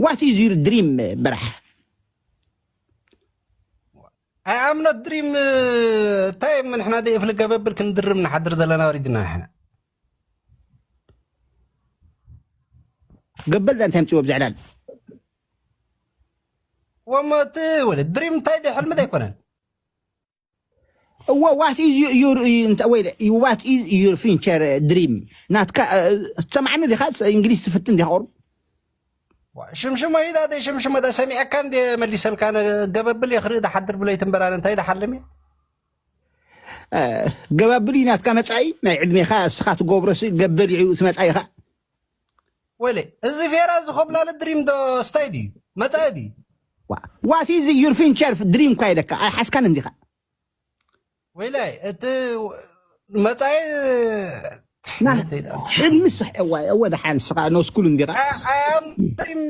What is your dream? በራሕ? I am not dream እንታይ ም ንሕና ደይ እፍሊ ገበብል ክንድርም ንሓድር ዘለና ወሪድና ንሕና ገበል ዳ እንታይ ምፅዎ ብዝዕላል? ወሞት ወለ ድሪም እንታይ ደ ሕልሚ ዘይኮነን እዎ what is your, your, what is your future dream? ናትካ ትሰማዕኒ ዲኻ? እንግሊዝ ትፍትን ዲኻ ቁሩብ? ሽምሽሞ ኢዳ ደ ሽምሽሞ ዳ ሰሚዐካ እንደ መሊሰልካ ገበብል የኽርኢ ዳ ሓድር ብለይ ትንበራን እንታይ ዳ ሓልም ገባብል እዩ ናትካ መጻኢ ናይ ዕድሜኻ እስኻ ትገብሮሲ ገበል እዩ እቲ መጻኢኻ ወለ እዚ ፌራ ዝኸብላለ ድሪም ዶ ስታይ ድዩ መጻኢ ድዩ what is your future dream እኳ ኢለካ ኣይሓስካን እንዲኻ ወይላይ እቲ መጻኢ ሕልሚ ስሕ እዋ እወ ደሓን ስኻ ኖስኩል እንዲኻ ኣያም ድሪም